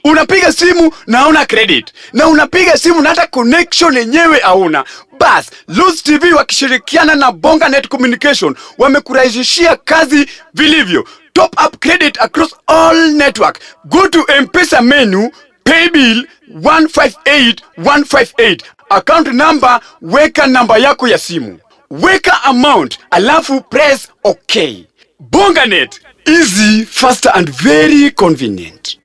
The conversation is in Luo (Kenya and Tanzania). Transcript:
Unapiga simu na hauna credit, na unapiga simu na hata connection yenyewe hauna. Bas, Luz TV wakishirikiana na Bonga Net Communication wamekurahisishia kazi vilivyo. Top up credit across all network. Go to M-Pesa menu, pay bill 158158. Account number, weka namba yako ya simu. Weka amount, alafu press okay. Bonga Net, easy, faster and very convenient.